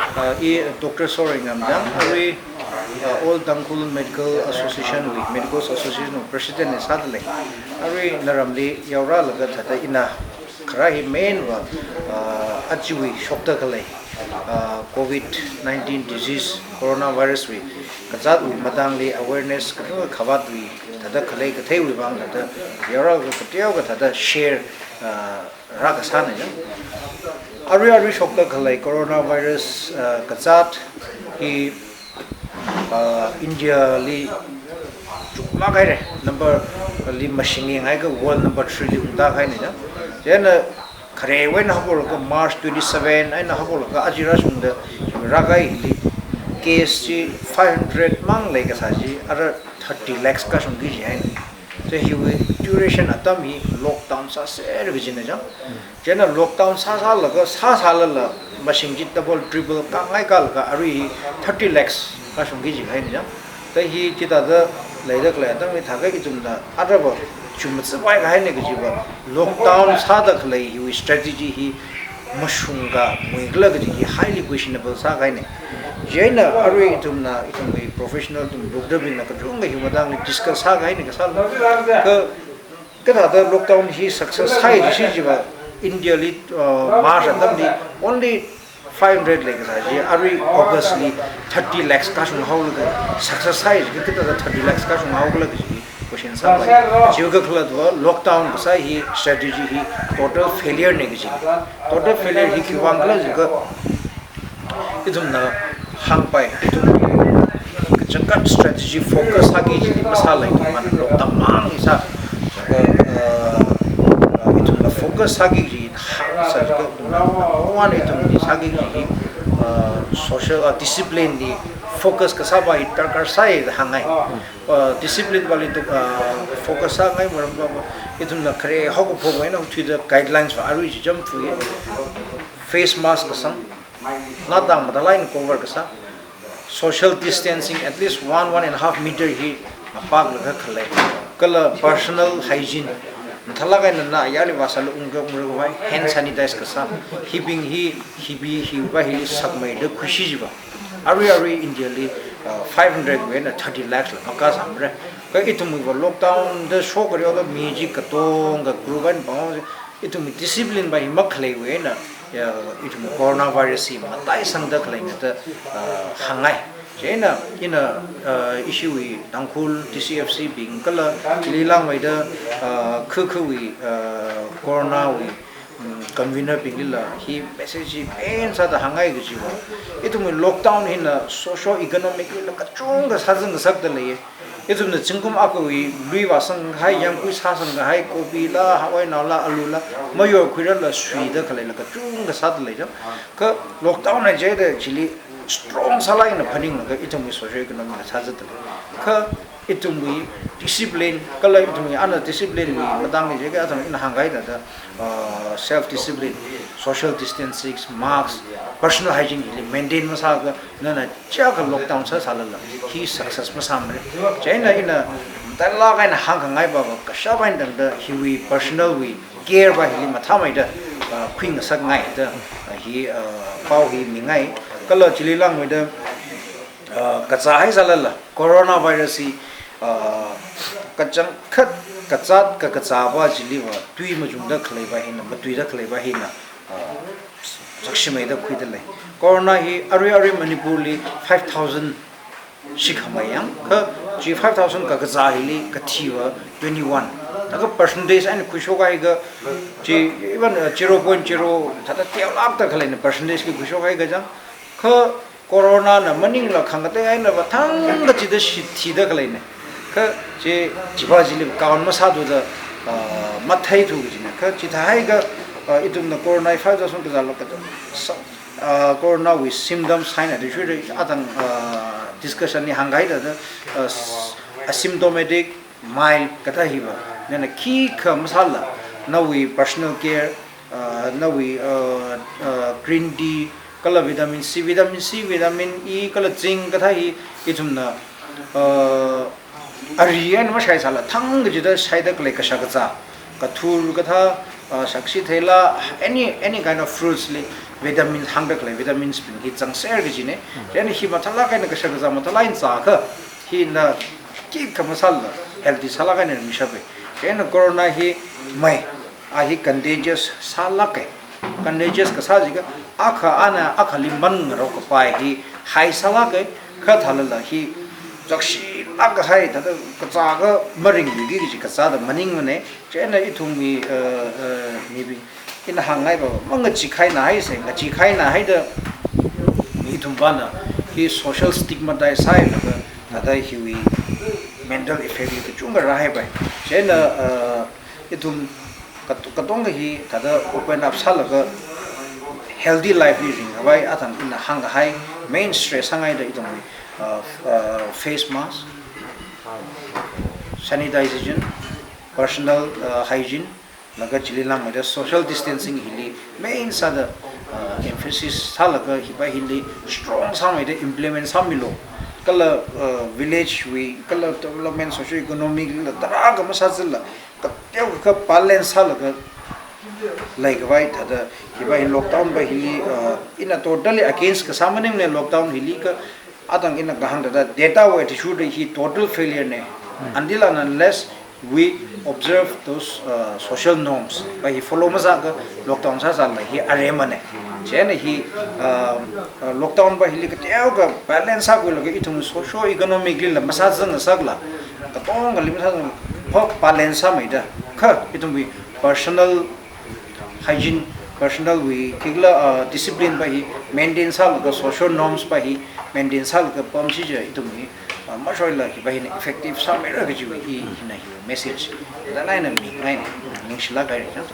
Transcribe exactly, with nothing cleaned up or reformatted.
Uh, I Doctor Soreingam Jang, arui, uh, All Tangkhul Medical Association wui, Medical Association wui President li sādalei. Arui naramli yaoralaga thāda ina kharā hi main va, uh, ajawui shokta khalei, uh, covid nineteen disease, coronavirus wui kazātwui matangli awareness katonga khavātwui thāda khalei katheiwui vang thāda yaoralaga kateokha thāda share, uh, rākasāna jang. Arui arui shokta khalei coronavirus, uh, kazāt hi, uh, India li chuklāk haira, number li mashing yangakha world number three li ungda kahaina jang. Chieina kharewui eina haophoklaga March twenty-seven eina haophoklaga aja rāshungda rākahai hili case chi five hundred mang leikasā chi ara thirty lakhs kashungki jihaina. Chieina hiwui duration atam hi lockdown sāser kajina jang. Chieina lockdown sāsālaga, sāsālala, mashing chi double, triple kāngai kālaga, arui hi thirty lakhs kashungki jihaina jang. Chieina hi chithāda leida khalei atam hi thākha ithumna araba chumma tsivai kahaina kajiva, lockdown sāda khalei hiwui strategy hi mashungkha muikhala kaji hi highly questionable sākahaina. Chieina arui ithumna, ithumwui professional ithum doctor bingna kachungkha hiwui matangli discuss sākahaina kasā. Kha, kathāda lockdown hi success sāi jishi jiva, India li, uh, March atamli only five hundred leikasā chi, arui August li thirty lakhs kashung haolaga success sāi jiakha kathāda thirty lakhs kashung haokhala kaji question sāpai. Chiwui kakhalatva lockdown kasā hi strategy hi total failure na kaji. Total failure hi khiwui vang khala jiakha ithumna hāngpai, ithum kachangkhat strategy focus sāki kaji masālei, ithumna lockdown mang hi sā, uh, ithumna focus sāki kaji hāngsā jiakha ithumna number one ithumna sāki kaji, uh, social, uh, discipline li focus kasāpa hi darkar sāi da hāngngai. Uh, discipline pali tu, uh, focus sāngai maramva, ithumna khare haokaphokva eina thuida guidelines va arui chi chāmthuiya. Face mask kasang, natang mathālāk eina cover kasā, social distancing at least one, one and a half meter hi mapāklaga khalei. Kala personal hygiene, mathālāk eina na ayarli vāsālaga ungkha ungrakhavai hand sanitize kasā, hibing hi, hibi hiva hi sakmeida khuishi jiva. Arui arui India li, uh, five hundred wui eina thirty lakhs la makasāmara. Kha ithumwui va lockdown da shokkhareoda mi chi katonga group eina panghaosa, ithumwui discipline va hi makhaleiwui eina, ya, ithumwui coronavirus hi mataisangda khaleina da, uh, hāngngai. Chieina ina, uh, ishiwui Tangkhul T C F C bing kala chili langmeida, uh, kha khawui, uh, corona wui, mm, convener binglila hi message hi main sāda hāngngai kajiva, ithumwui lockdown hina socio economic lila kachungkha sāzang ngasakda lei. Ithumna zingkum akhawui lui vāsangkahai, yangkui sāsangkahai, kobi la, hawai nao la, alu la, mayorkhuirala suida khaleila kachungkha sāda lei jang. Kha lockdown na jida chili strong sālāk eina phaninglaga ithumwui socio economic na sāzatda lei. Kha ithumwui discipline, kala ithumwui ana discipline wui matangli jiakha athang ina hāngkahai thāda, uh, self discipline, social distancing, mask, personal hygiene hili maintain masāakha nana chiyākha lockdown sāsālala hi success masāmara. Chieina ina mathālāk eina hāngkhangai pava kashap eina tangda hiwui personal wui care va hili mathāmeida, uh, khuingasakngai da, uh, hi, uh, pao hi mingai. Kala chili langmeida, uh, kazā haisālala coronavirus hi, uh, kachangkhat kazāt kakazāva chiliva tui machungda khaleiva hina, matuida khaleiva hina, uh, sakshimeida khuida lei. Corona hi arui arui Manipur li five thousand shikhamei yang, kha chi five thousand kakazā hili kathiva twenty-one. Thākha percentage eina khuishokhaiakha chi even, uh, zero point zero thāda teolākda khaleina percentage li khuishokhaiakha jang. Kha corona na maningla khangatei eina va thangkachida shithida khaleina. Kha chi, chiva chili count masāthuda, uh, matheithu kajina. Kha chithāhaiakha, uh, ithumna corona hi five thousand kazāla kathā sa-, uh, corona wui symptom sign athishurda athang, uh, discussion li hāngkahai thāda, uh, s-, asymptomatic, mild kathā hiva nana khikha masāla, nawui personal care, uh, nawui, uh, uh, green tea, kala vitamin C, vitamin C, vitamin E, kala zinc kathā hi ithumna, uh, ari eina mashaisāla thangkachida shaida khalei kashak kazā, kathur kathā, uh, sakshi theila, any, any kind of fruits li, vitamins hāngda khalei vitamins bing hi zangser kajina. Chieina hi mathālāk eina kashak kazā mathālāk eina zākha, hina khikha masāla healthy sālāk eina mishapa. Chieina corona hi mai, a hi contagious sālāka. Contagious kasā jiakha, akha ana akhali man ngarok kapai hi high sālāka, kha thālala hi zakshilāk kahai, thāda kazākha maringki kaji kazāda maningmana. Chieina ithumwui, uh, uh, mibing, ina hāngngai va, mangachee kahaina haisa, ngachee kahaina haida, mi ithumvana hi social stigmatize sāhailaga, thāda hiwui mental effect hi kachungkha rāhaipai. Chieina, uh, ithum kat-, katonga hi thāda open up sālaga healthy life li ringkhavai, athang ina hāngkahai main stress sāngaida ithumwui, uh, uh, face mask, sanitization, personal, uh, hygiene, laga chili langmeida social distancing hili main sāda, uh, emphasis sālaga hiva hili strong sāmeida implement sāmilu. Kala, uh, village wui, kala development socio-economic la tarākha masāzangla, kateokha balance sālaga leikhavai thāda, hiva hi lockdown va hili, uh, ina totally against kasā maningmana lockdown hili kha, athang ina kahāng thāda data wui attitude hi total failure na. Until and unless we observe those, uh, social norms va hi follow masākha lockdown sāsāla hi aremana. Chieina hi, uh, uh, lockdown va hili kateokha balance sākhuilaga ithum socio-economically la masāzangngasakla, katongali masāzang, ho balance sāmeida, kha ithumwui personal hygiene, personal wui khikhala, uh, discipline va hi maintain sālaga, social norms va hi maintain sālaga pamsi chiakha ithumwui, uh, mashoila hiva hina effective sāmeira kajiwui hi, hina hi message. Thāda ina mingaina, ningshilāk haira.